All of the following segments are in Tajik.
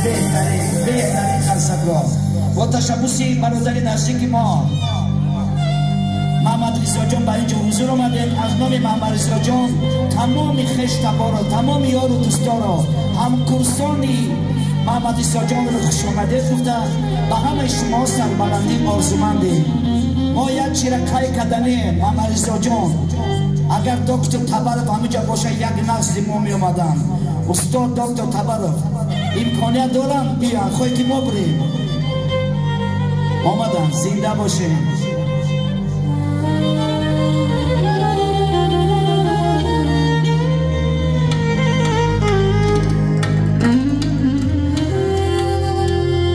Беҳтарин, беҳтарин қарсакро бо ташаббуси бародари наздики мо Муҳаммад Ризоҷон ба инҷо ҳузур омадем. Аз номи Муҳаммад Ризоҷон тамоми хештаборо, тамоми ёру дӯсторо, ҳамкурсони Муҳаммад Ризоҷонро хушомадед гуфта ба ҳамаи шумо сарбаландӣ орзумандем. Мо як чира қайд карданем, Муҳаммад Ризоҷон агар доктор Табаров ҳаминҷа бошад, як назди мо меомаданд. Устод доктор Табаров имконият доранд биёянд, хоҳе ки мо бирем. Омаданд, зинда бошем.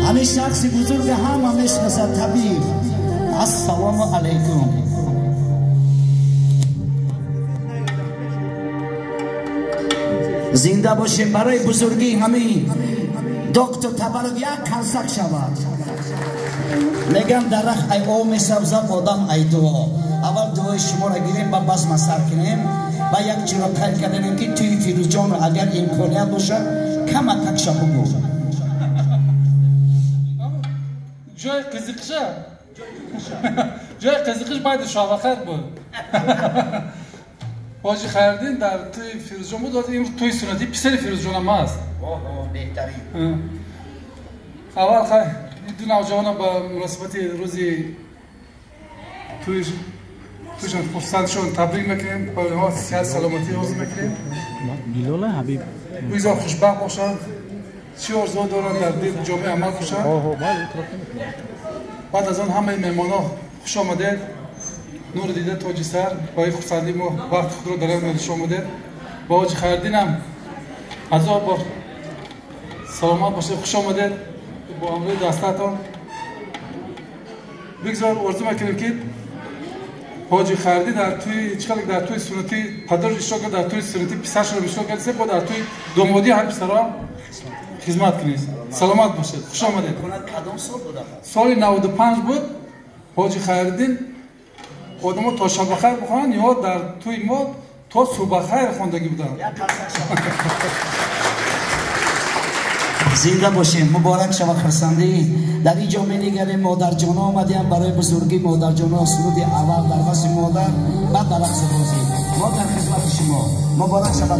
Ҳамин шахси бузург ҳама мешинасад, табиб. Ассалому алайкум. Зинда бошем. Барои бузургии ҳамин доктор Табаров як қарсак шавад. Мегам дарахт ай об месабзад, одам ай дуо. Аввал дуои шуморо гирем, ба базма сар кунем ва як чиро қайд карданем, ки тӯи Фирӯзҷонро агар имконият бошад, камакакша бугӯ. Ҷои қизиқиша, ҷои қизиқиш баъди шабахайр буд. Ҳоҷи Хайриддин дар тӯи Фирӯзҷон буд. Имрӯз тӯи суннатии писари Фирӯзҷонам аст. Беҳтарин. Аввал хай ду навҷавонам ба муносибати рӯзи тӯйшон хурсандшон табрик мекунем, ба онҳо сиҳат саломатӣ орзу мекунем. Бигзор хушбахт бошанд, чӣ орзуҳо доранд дар дил ҷомеа амал бошанд. Баъд аз он ҳамаи меҳмонҳо хуш омадед, нури дида тоҷи сар, барои хурсандии мо вақти худро дар ин хуш омадед. Ба ҳоҷи Хайриддинам ҳазор бор саломат бошед, хуш омадед бо ҳамроҳи дастаатон. Бигзор орзу мекунем, ки ҳоҷи Хайриддин дар тӯи чӣ қадр дар тӯи суннатӣ падараш иштирок кард, дар тӯи суннатӣ писарашро иштирок кард, бо дар тӯи домодӣ ҳам писарам хизмат кунед. Саломат бошед, хуш омадед. Кадом сол буда? Соли 95 буд. Ҳоҷи Хайриддин одамо то шабахайр бихонанд ё дар тӯи мо то субҳахайр хондагӣ буданд. Зинда бошем, муборак шава хурсандӣ. Дар ин ҷо менигарем, модарҷоно омадем барои бузургии модарҷоно, суруди аввал дар васфи модар, баъд дар рақси бозӣ. Мо дар хизмати шумо. Муборак шава.